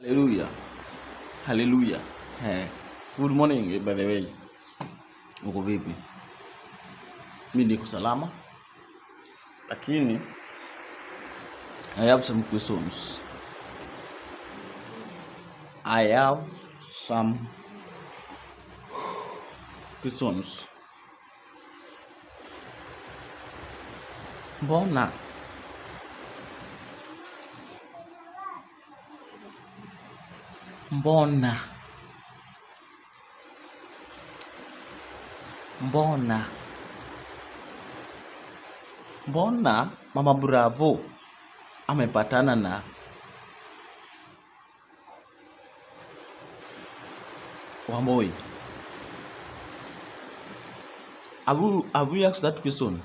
Hallelujah. Hallelujah. Hey. Good morning, by the way. Uko vipi? Mimi niko salama. Lakini I have some questions. I have some questions. Mbona Mbona Mbona Mbona Mama Bravo amepatana na Wamboi? Have you asked that question?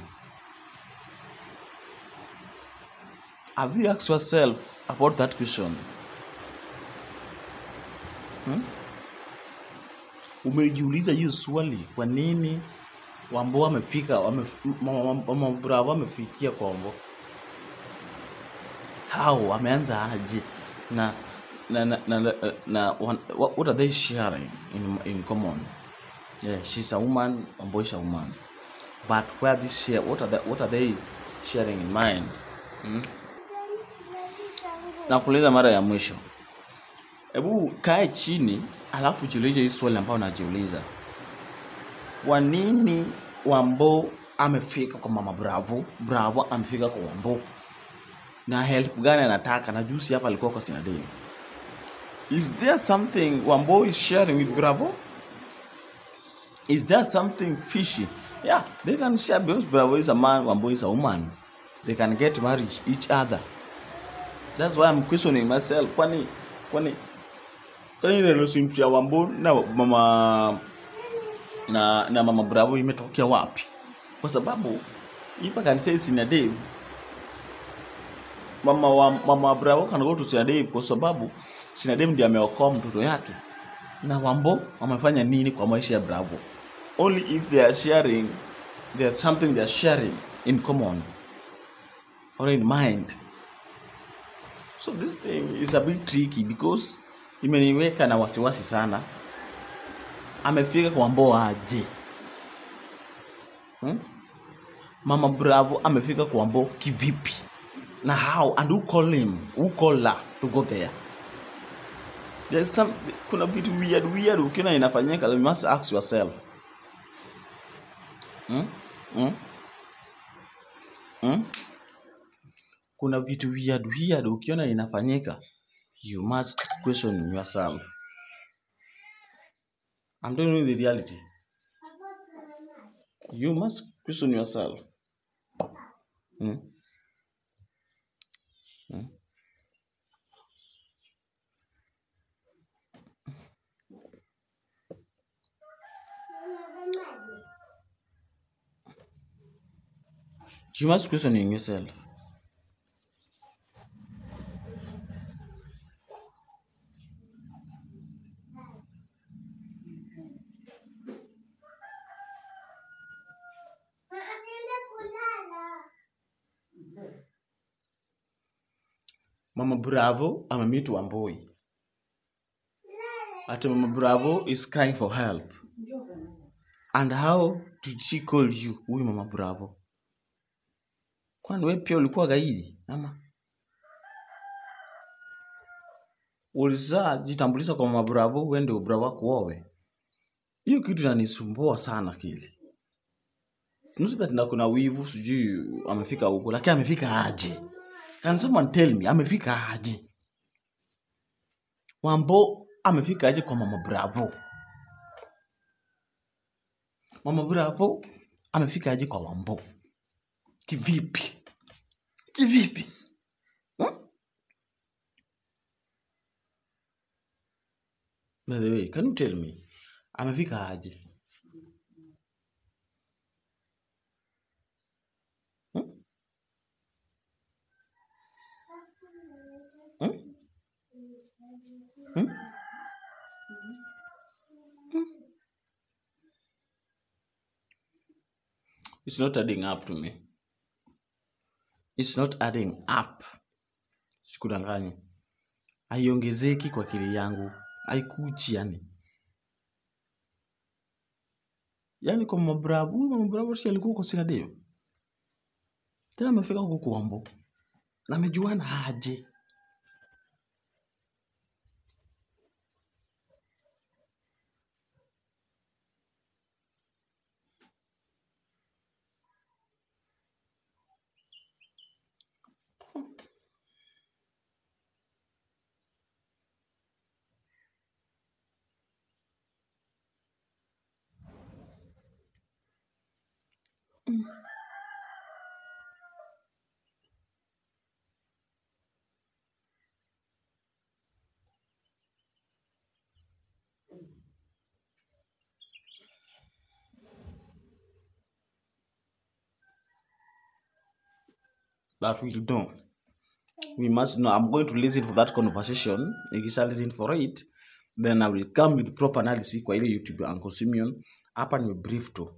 Have you asked yourself about that question? Umejiuliza hiyo swali, kwa nini Wambo amefika, Mama Bravo amefikia kwa Wambo? How ameanza aje? Na na na na, na what are they sharing in common? Yeah, she's a woman, Wambo is a woman. But where this share, what are they sharing in mind? Na kuuliza mara ya mwisho. Ebu kae chini alafu jiulize hii swali ambayo najiuliza. Kwa nini Wambo amefika kwa Mama Bravo? Bravo amefika kwa Wambo. Na help gani anataka? Na juzi hapa alikuwa kwa Sina Dave. Is there something Wambo is sharing with Bravo? Is there something fishy? Yeah, they can share because Bravo is a man, Wambo is a woman. They can get married each other. That's why I'm questioning myself. Kwani relationship ya Wambo na mama na Mama Bravo imetokea wapi? Kwa sababu if I can say Sina Dave, Mama Bravo can go to Sina Dave kwa sababu Sina Dave ndiye ameokoa mtoto yake. Na Wambo wamefanya nini kwa maisha ya Bravo? Only if they are sharing, there's something they are sharing in common or in mind. So this thing is a bit tricky because imeniweka na wasiwasi sana. Amefika kwa Wambo aje? Mama Bravo amefika kwa Wambo kivipi? Na how, and who call him? Who call her to go there? There's some, kuna vitu weird ukiona inafanyika, you must ask yourself. Kuna vitu weird ukiona inafanyika, you must question yourself. I'm telling you the reality. You must question yourself. You must question yourself. Mama Bravo amemeet Wamboi. Ati Mama Bravo is crying for help. And how did she call you? Huyu Mama Bravo. Kwani wewe pia ulikuwa gaidi ama? Ulizajitambulisha kwa Mama Bravo, wewe ndio Bravo kuowe. Hiyo kitu inanisumbua sana kile. Not that na kuna wivu sijui amefika huko, lakini amefika aje? Can someone tell me amefika aje? Wambo amefika aje kwa Mama Bravo? Mama Bravo amefika aje kwa Wambo? Kivipi? Kivipi? By the way, can you tell me amefika aje? It's not adding up to me. It's not adding up. Sikudanganyi. Haiongezeki kwa akili yangu. Haikuchi yani. Yaani kwa Mama Bravo, huyu Mama Bravo si alikuwa kwa Sina Dave. Tena amefika huko kwa Wambo. Na amejuana aje? That we know. We must know. I'm going to listen for that conversation. Nikisha listen for it, then I will come with proper analysis kwa ile YouTube ya Uncle Simeon. Hapa ni brief tu.